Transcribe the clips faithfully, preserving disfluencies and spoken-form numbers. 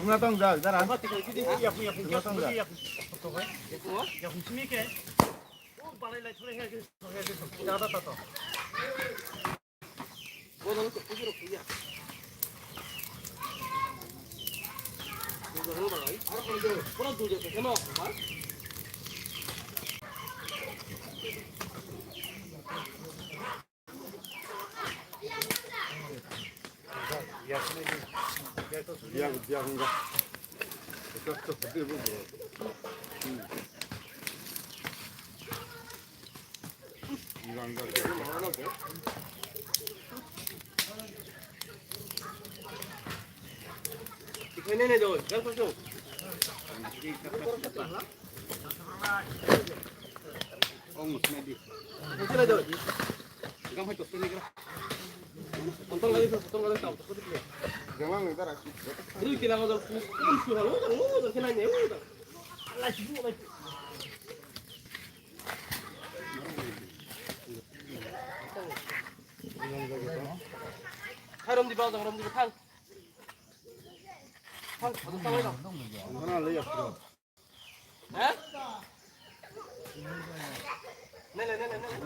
Wngna tong jak, dara. Wngna tong jak. Khairom di bawang, rom di thang. Thang, thang, thang, thang. Mana le ya. Ha? Nele, nele, nele.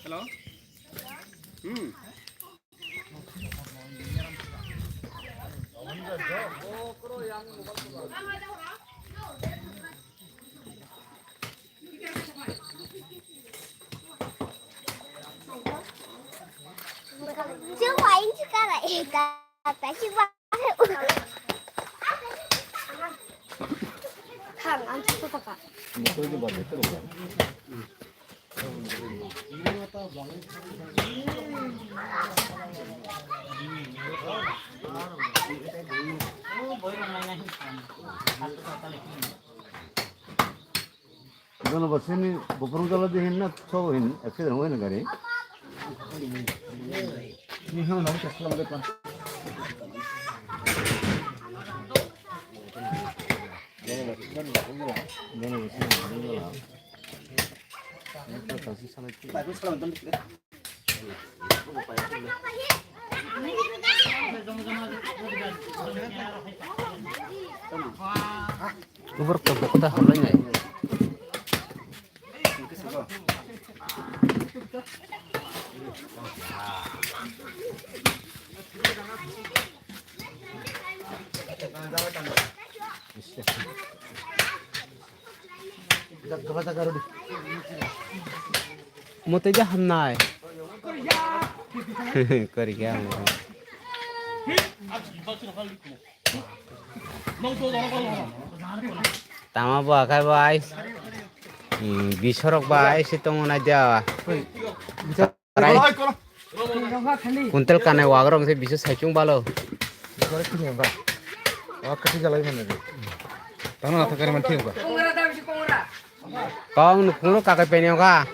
Hello? Hmm. Jono bo sini buphuru jala di hin na so hin accident hoi na gari. Ni hang nang chasma le pa. Jono bo sini buphuru jala. Ni ta tasi sana ki. Borok to bokta halai nai. Motoi ja hamnai. Kori khe ang. Tama bo akhai bo ai. Hmm, bisorok bo ai se tongo nai dia. Rai. Kuntel kanai wagrok se bisu saichung balo. Tano atha kare man thiyok ba. Kong nukung lo kakai penyo ka.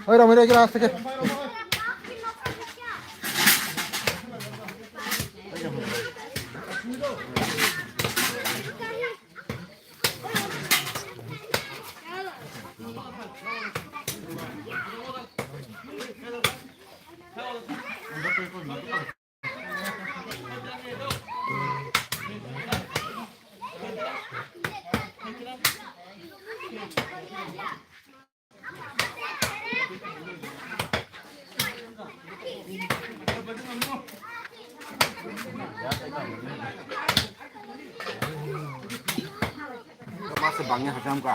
Oi, ramai rai kira aste ke. Masa bangnya hajam ka.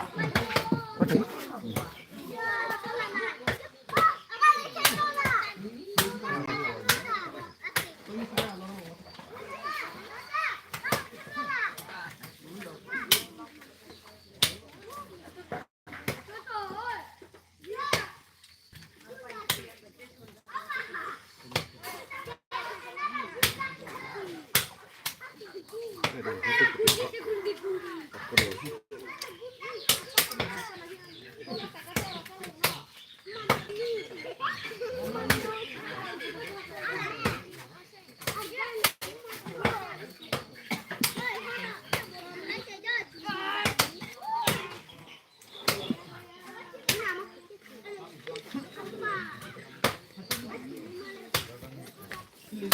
Da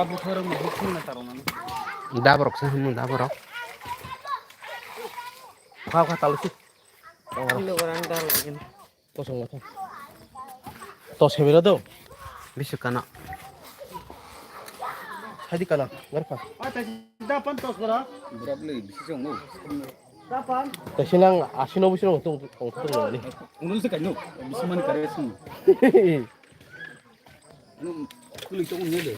bukhoro mo bukhoro na taro mani. Da borok se hwnwi da borok. Kha kha talusi. Ando gorang da lagin. Kosong mata. Tos hebelo do. Bisu kana. Hadi kana, garkha. Ah, tasi da pan tos bara. Berap le, bisi song lo. Da pan. Tasi nang asino bisi nang tung tung tung ni. Unul se kaino, bisi man kare sung. Anu, kuli tung ni le.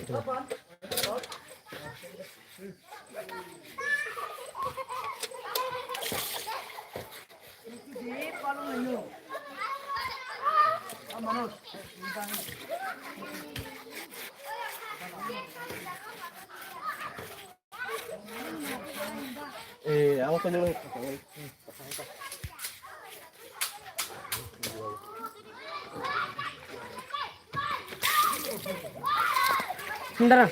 Eh, ang ko nang. Sundara.